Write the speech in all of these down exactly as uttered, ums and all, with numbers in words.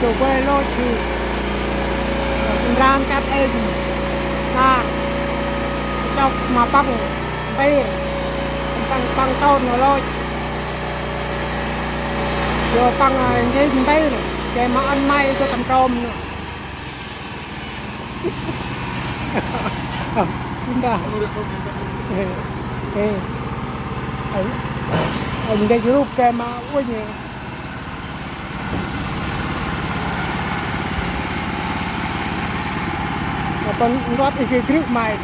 Dô quê lôch hi. Ram chăt ê. Na. Chok ma păng. Mpê. Păng, păng tôn ma lôch. Dô păng, ơ, njêng mpê. Kê ma ăn may dô tâm trôm nơ. Ơ, ƀiă. Ê, ê. Ăn, ăn ndĕch rup kê ma uănh. Ơ, păng ngot ih geh grư̆ may.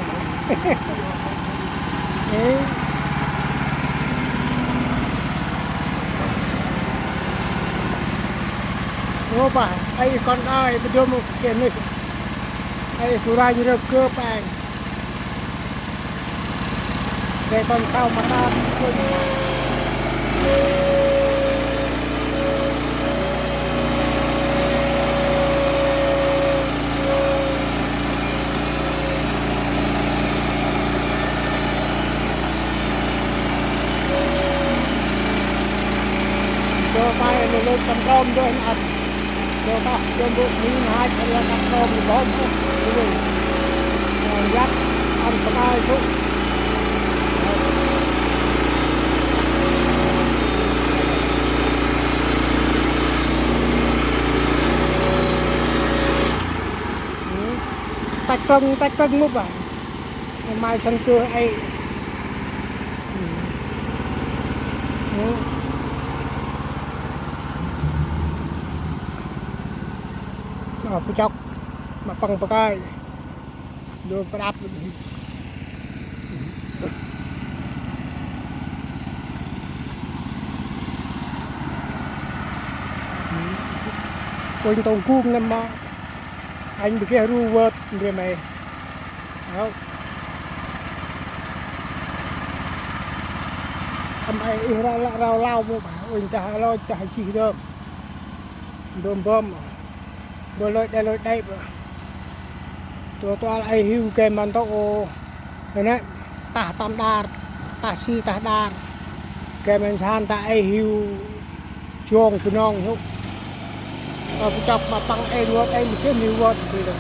Ê. Ơ, bah, ê, kon đơi, ê, ƀư dôm, ơ, kê nuyh. Ê, bu ranh rơp gơp, ê. Kê kon sau ma ta. Dô tay lôch lôch tâm trôm dô ăn. Dô ta, dô mbôk mi ngai, ăn lôch tâm trôm dô bom. Dô. Dô yăk, ăn pơkai dô. Tăch trôm, tăch trôm ngŭp à. Mai sân kơ ai. Ơ, bu chok ma păng pơkai. Dô prăp. Uănh tông kung năm ma. Anh ƀư geh ru vơt ndri may. Ơ. Tâm ê ih rao, rao lao mô bah. Uănh dah lôch dah jih dơm. Dôm bơm. Bơ lôch đe lôch đe bơ. Tua tua ê hiu kê ma ntŭk ô. Nê, tah tâm đar, tah si tah đar. Kê ma nsan ta ê hiu jong Bunong hŏ. Ơ, bu chok ma păng ê vơt, ê mâu geh mi vơt, bu lôch.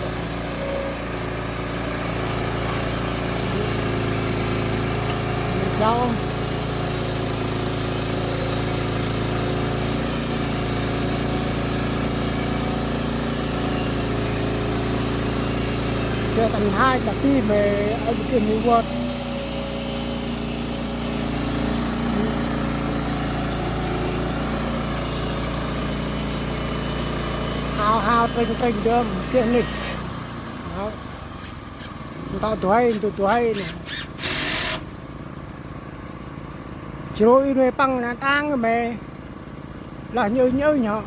Jao. Kê tâm hai ta ti mê, ơ, mâu geh mi vơt. Hao hao trênh trênh dơm, geh nuyh. Hao. Ntŭk duay, ntŭk duay nê. Jrô i nuê păng nê tang mê. Lah nhơ nhơ nhơ.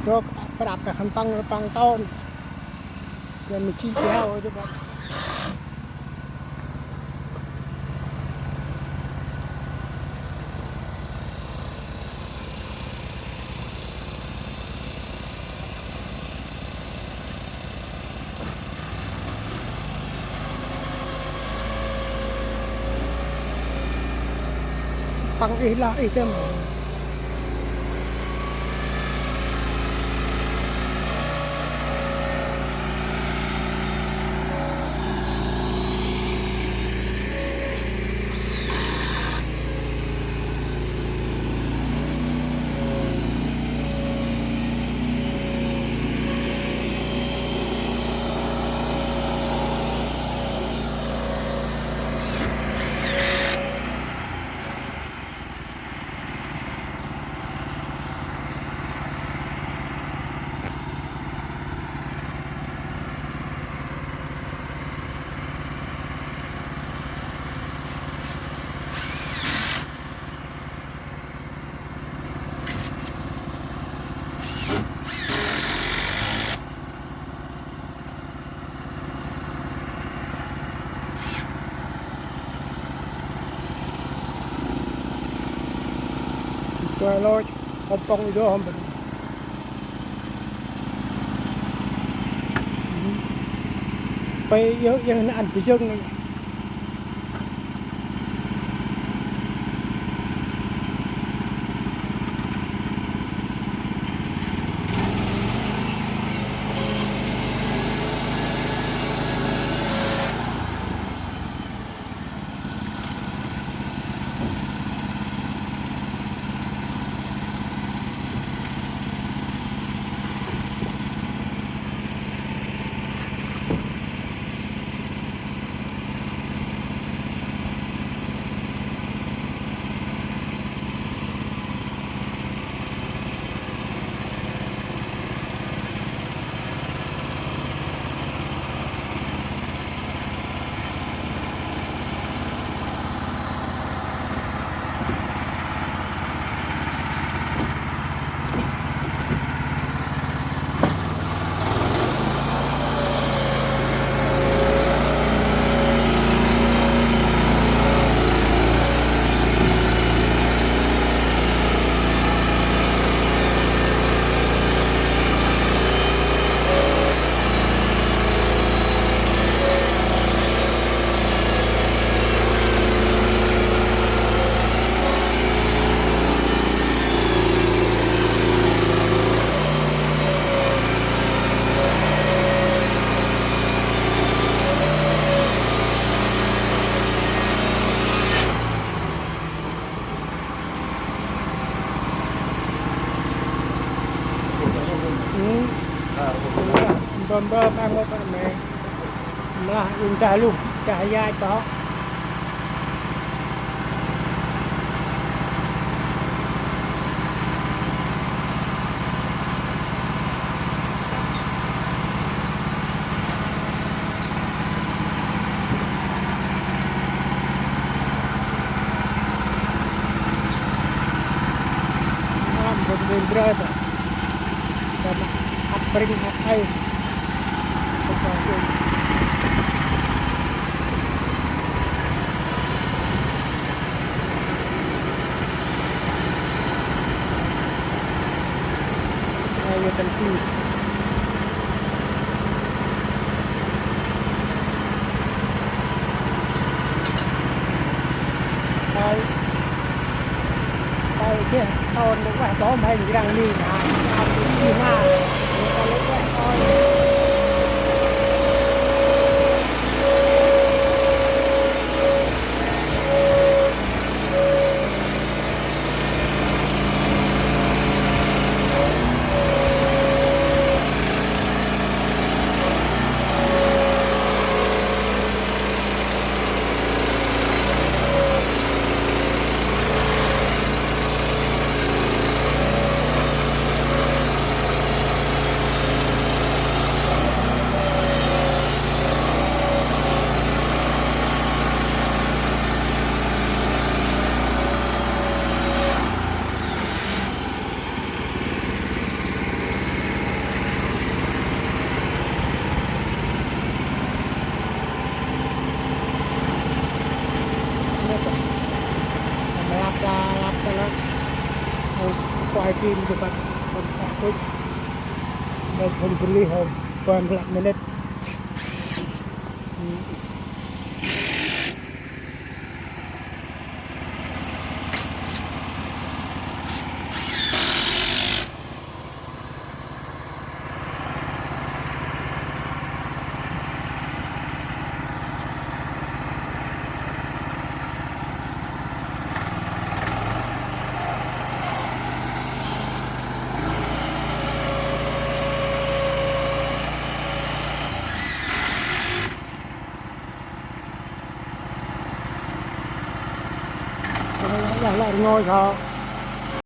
Dô prăp kơ khân păng, păng tôn. Kơ mê chi keo dô bah. Păng ih lah ih tơm. Tua lôch, hŏm pŏng i dô hŏm pŏng. Pê yơh, yơh na ăn pê jơng nê. Mbơh păng mơ păng mê. Mlah in dah luh, dah yai to. Ngon, bơh bơh brơi ta. Tơma ăp pring ăp ai. Ai, ia, tăn ki. Ai. Tao geh ton ueh bom hên njrăng ni, na, na, ni na. Tao lĕ ueh ton. Lăp, lăp, lăp. Ôi, quay phim cho bạn, bạn, bạn tôi. Đây, không beli hơn ba lăm minute. Lah, lah, lah, ngôi kho.